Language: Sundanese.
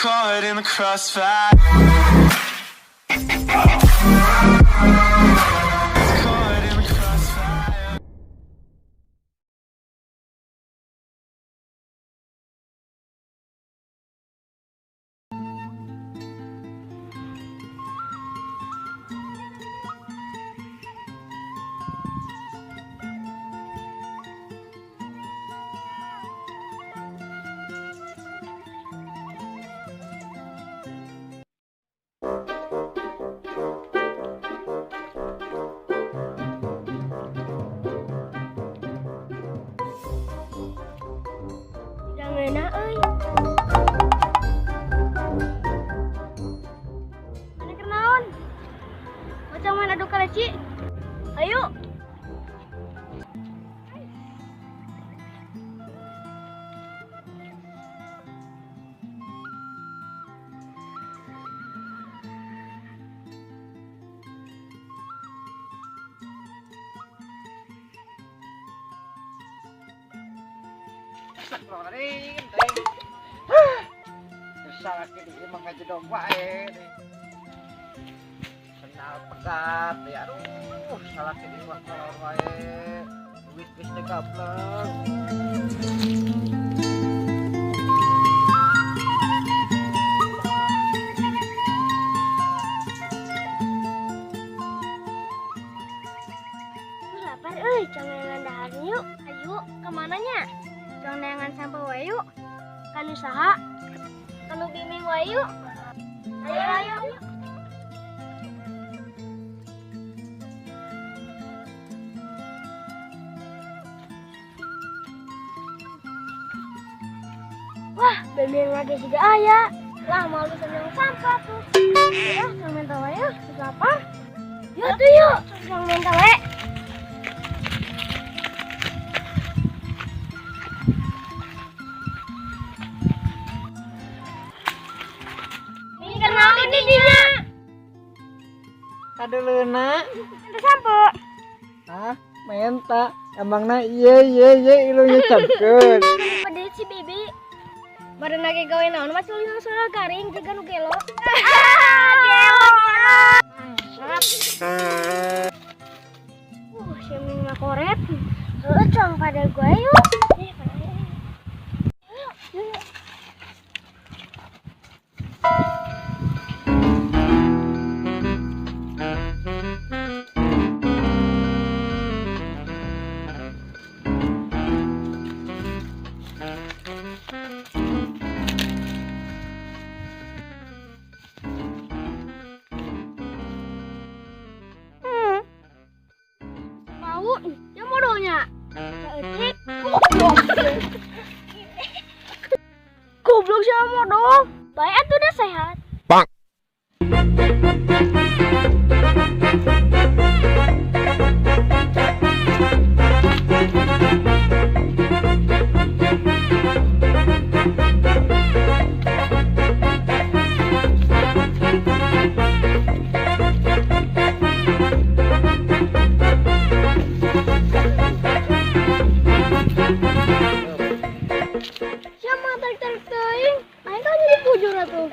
Caught in the crossfire. Caught in the crossfire. Jangan euy. Mana keur naon? Macam main adu kaleci? Ayo. Astagfirullahaladzim, teh. Salah kini emang ngajedog wae. Sendal pegat ya, aduh, salah kini mah kolor wae. Duit geus teu gablek. Lapar euy, jangan dahar yuk. Ayo, kemana nya? Jangan neangan sampah wae yuk. Kanu saha? Kanu bimbing wae yuk. Ayo ayo. Wah, bimbing lagi juga aya. Lah malu seneng sampah tuh. Ya, jangan minta wae yuk, lapar. Yuk tuh yuk, jangan minta wae. Kadeuleuna. Minta sampo. Hah, menta. Emangna ieu ieu ieu ilu nyecapkeun. Padahal si Bibi baru nage gawe naon mah culina suara garing jiga nu gelo. Ah, gelo. Si Ming mah koret. Heuh, cong pada gue yuk. Yuk, yuk. Mau, ya modalnya. Saeutik, goblok. Goblok sama modal. Baik atuh udah sehat. Bang. Siapa tarik-tarik teuing? Aing kan jadi bujur atuh.